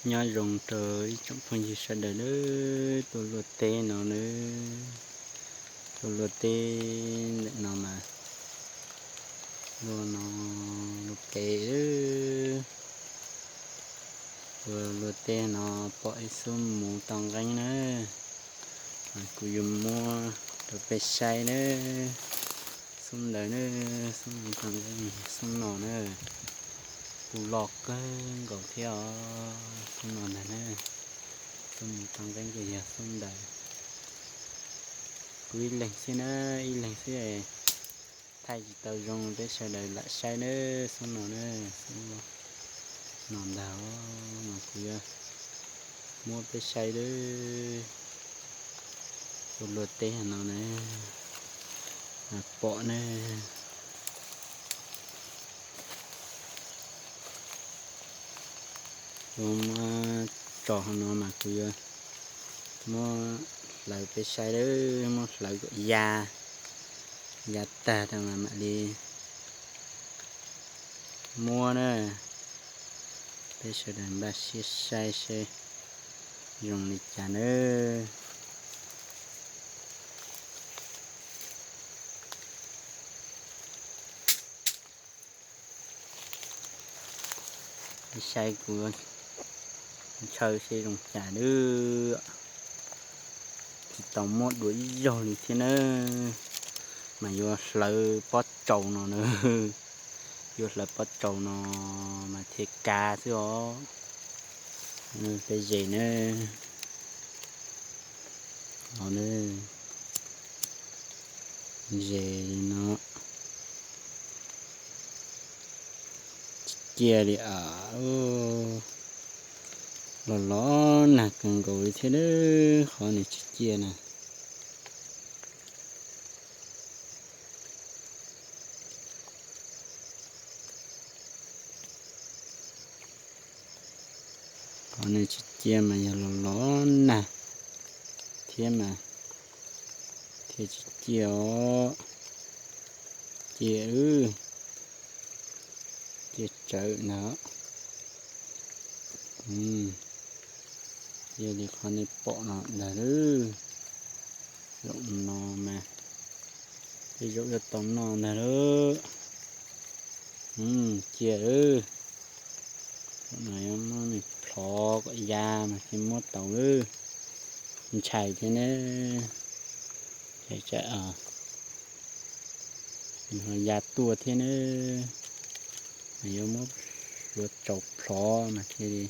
Nyob zoo rau ib tsoom phooj ywg sawv daws nawb, tuaj luaj teb no nawb, tuaj luaj teb ntawm no mas luaj no luaj kev, tuaj luaj teb no pom ib xub mus tau nqeeb na, kuv yuav muab rau peb saib nawb. Xub ntawd na, xub mus tau nqeeb, xub no na, kuj loj kawg nkaus thiab os, xub no ntag na. Xub mus tau nqeeb ces yog xub ntawd. Kuv ib leeg xwb na, ib leeg xwb, thaij tsis tau zoo, peb sawv daws lam saib nawb. Xub no na, xub no ntag os, mas kuv yuav muab peb saib nawb. Tuaj luaj teb no na, pom na. Kuv muab tso hauv no mas kuv yuav muab hlawv peb saib nawb, muab hlawv kom ya, ya tag rau mas mam li muab na. Peb sawv daws npaj siab saib seb zoo li cas nawb. Saib kuv ntshaw seb zoo cas nawb. Tsis tau muab dua ib zaug li thiab nawb. Mas yuav hlawv pob tsaus no na, yuav hlawv pob tsaus no mas thiaj kav xwb os. Peb zes na, o, zes li no. Tsis ciaj li a, los los nag kawg nkaus li thiab, qhov nws tsis ciaj na. Qhov nws tsis ciaj mas yog los los nag thiab mas thiaj tsis ciaj os. Ciaj, ciaj tsawv na. Cia li qhov nej pom no ntag lauj. Zaum no mas tej zaum yuav tau noj ntag lauj. Cia lauj. Zaum no yuav muab nws plhov kom ya mas thiaj muab tau lauj. Ntshai thiab ne. Ntshai tsam ho ya tuaj thiab ne. Mas yuav muab hlua tsaus plhov mas thiaj li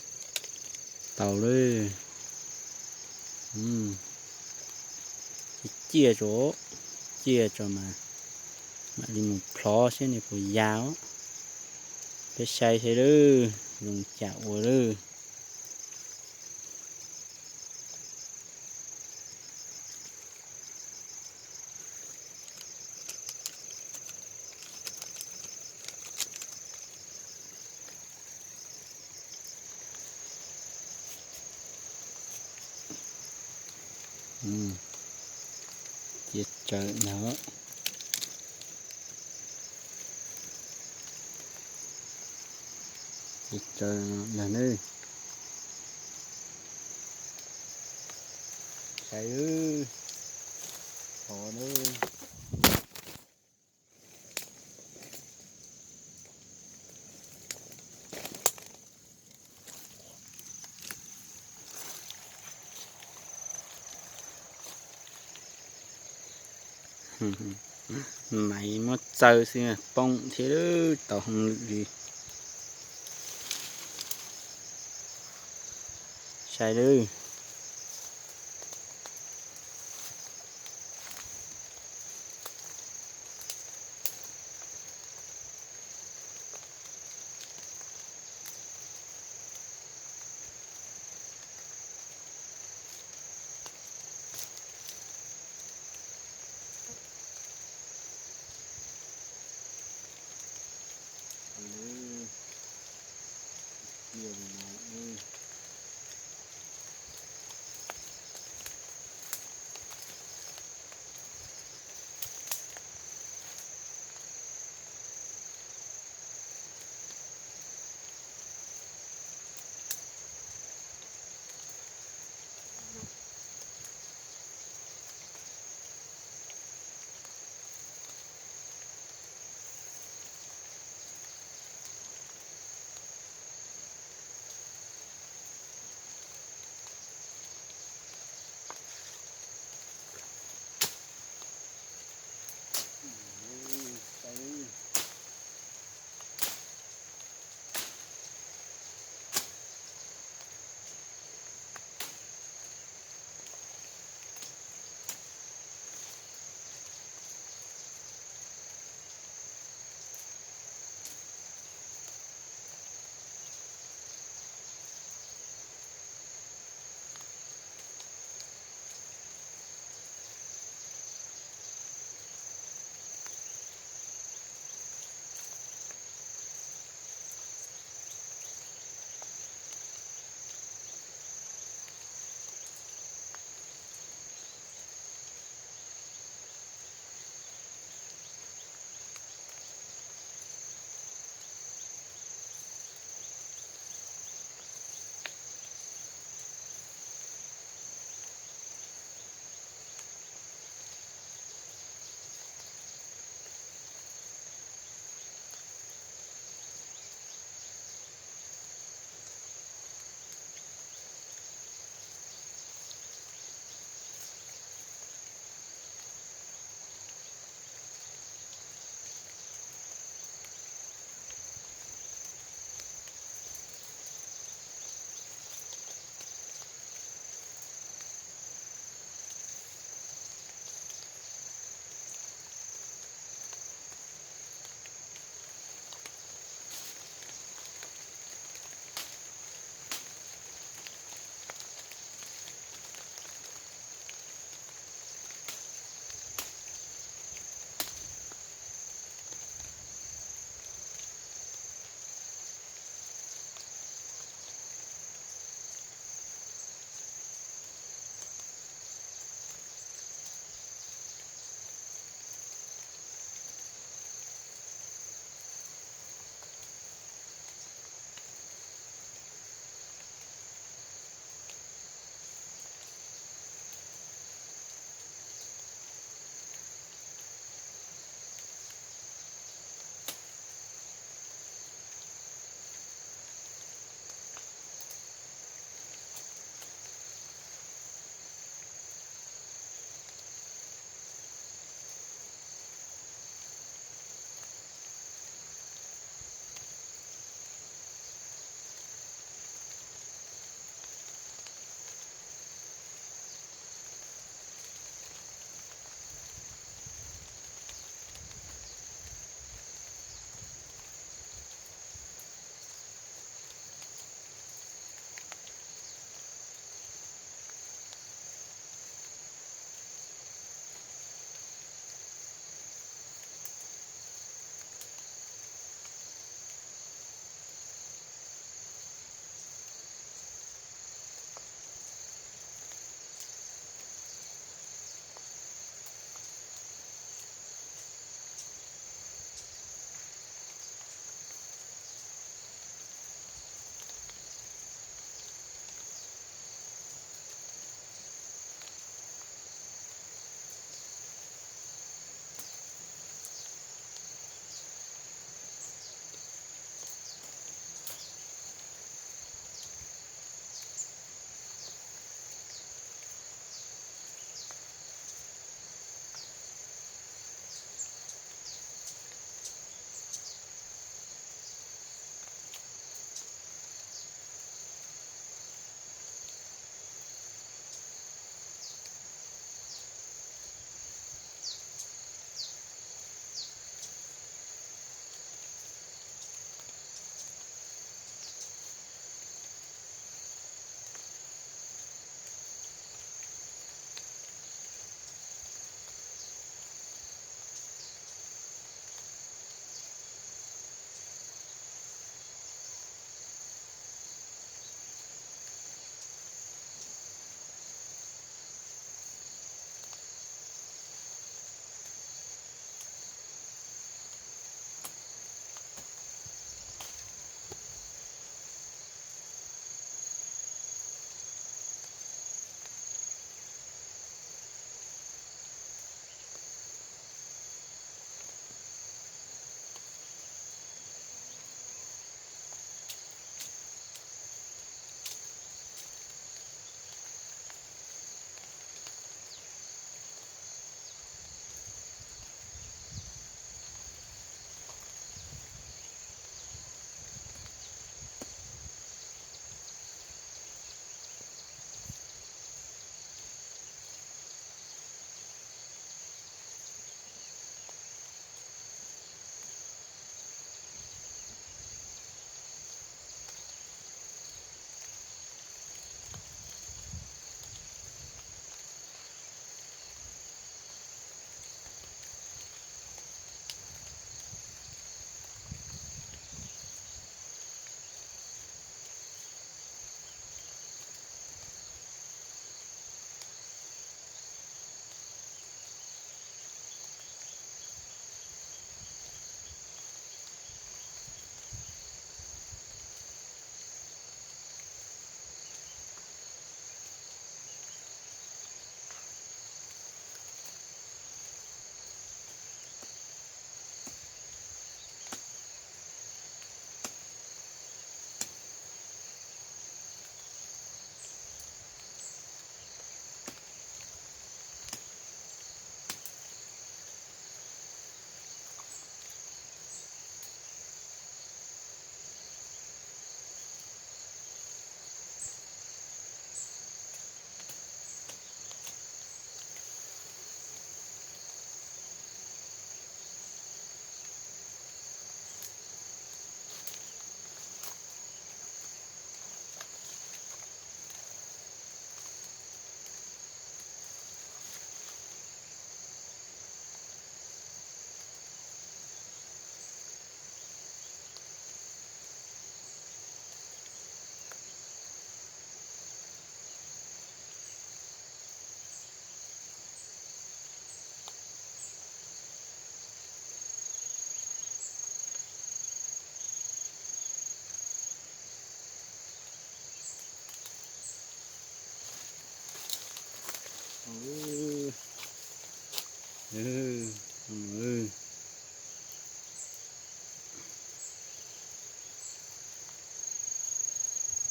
tau lauj. Ciaj tso, ciaj tso mas mam li mus plhov seb nws puas ya os. Peb saib seb lauj, zoo cas ua lauj. Ciaj tsawv ntag. Ciaj tsawv ntag nawb. Saib, o nawb. Maiv muab txawb xwb poob thiab tau hauj lwm li. Saib lawm.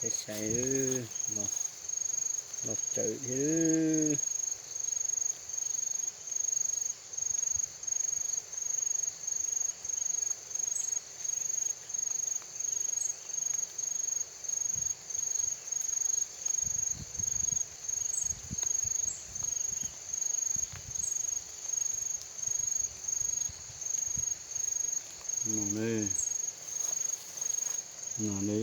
Peb saib, los tsawv thiab. No ne, no ne,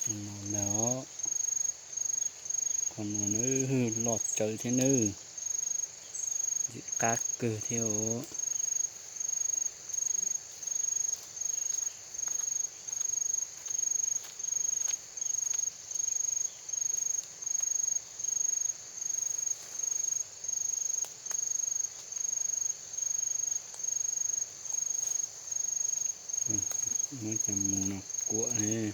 no ntag. Qhov no na, loj tsawv thiab nawb, ntxim qab kawg thiab os. Muab cov mus no kuam ne.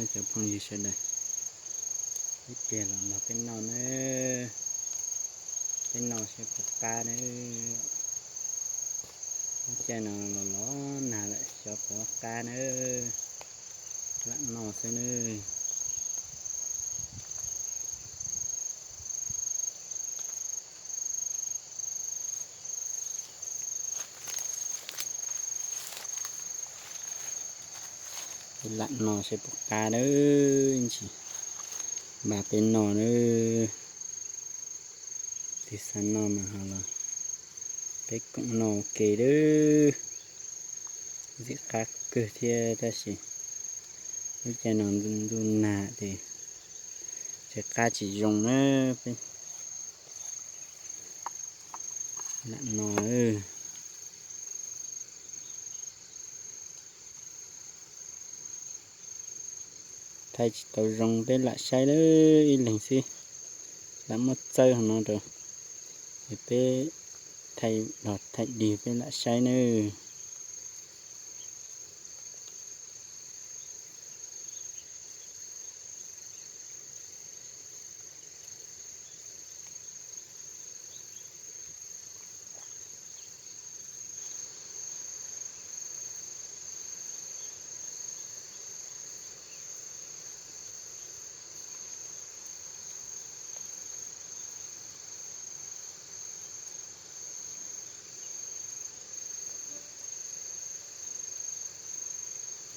Cov phooj ywg sawv daws, ib pliag los nrog peb noj nawb. Peb noj seb puas qab nawb. Lub caij no los los nag lawm xyov puas qab nawb. Lam noj xwb nawb. Peb lam noj seb puas qab nawb, ntsis npaj peb noj nawb. Tig xav noj mas ho los peb koom noj ua ke nawb. Ntxim qab kawg thiab tab sis lub caij no ntuj nag ces tsis qab tsis zoo na. Peb lam noj. Thaij tsis tau zoo peb lam saib lawm ib leeg xwb. Lam muab txawb hauv no rau, es peb thaij los thaij dig peb lam saib nawb.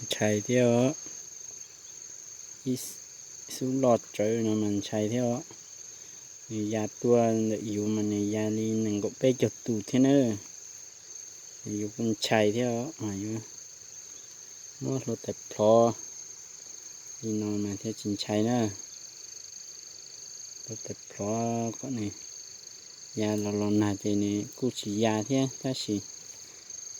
Ntshai thiab os. Ib xub loj tsawv no mas ntshai thiab os. Nws ya tuaj ntawm yus mas nws ya li nees nkaum peb caug tus thiab na. Yus kuj ntshai thiab os, mas yuav muab hlua tais plhov li no mas thiaj tsis ntshai na. Hlua tais plhov kom nws ya los los nag ces nws kuj tsis ya thiab, tab sis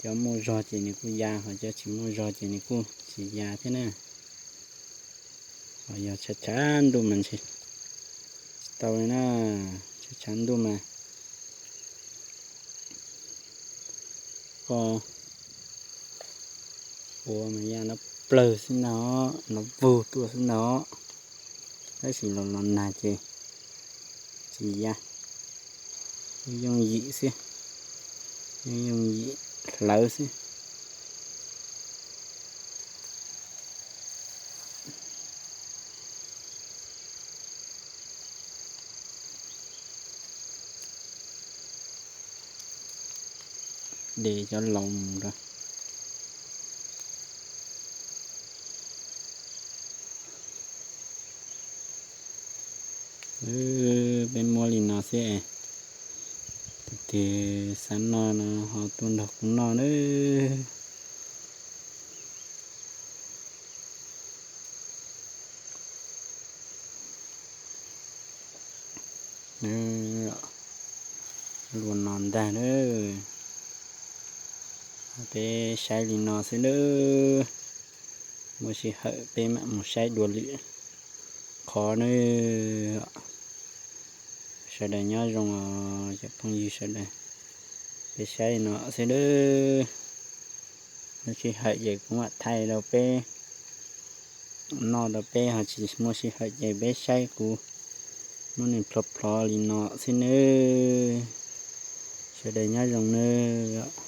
cov muaj zog ces nws kuj ya, ho cov tsis muaj zog ces nws kuj tsis ya thiab na. Ho yog tshav tshav ntuj mas ntshe tsis tau li na, tshav tshav ntuj mas koj ua mas ya nrov plawg xwb ntag, nrov vug tuaj xwb ntag. Tab sis los los nag ces tsis ya, yooj yim xwb, yooj yim hlawv xwb. De cov laus mus rau, Peb muab li no xwb, tus twg xav noj no ho tuaj nrog kuv noj nawb. Luaj no ntag nawb. Peb saib li no xwb nawb. Muaj sij hawm peb mam mus saib dua lwm qhov nawb. Sawv daws nyob zoo os cov phooj ywg sawv daws. Peb saib li no xwb nawb. Muaj sij hawm ces kuv mam thaij rau peb noj rau peb, ho tsis muaj sij hawm ces peb saib kuv muab nws plhov plhov li no xwb nawb. Sawv daws nyob zoo nawb.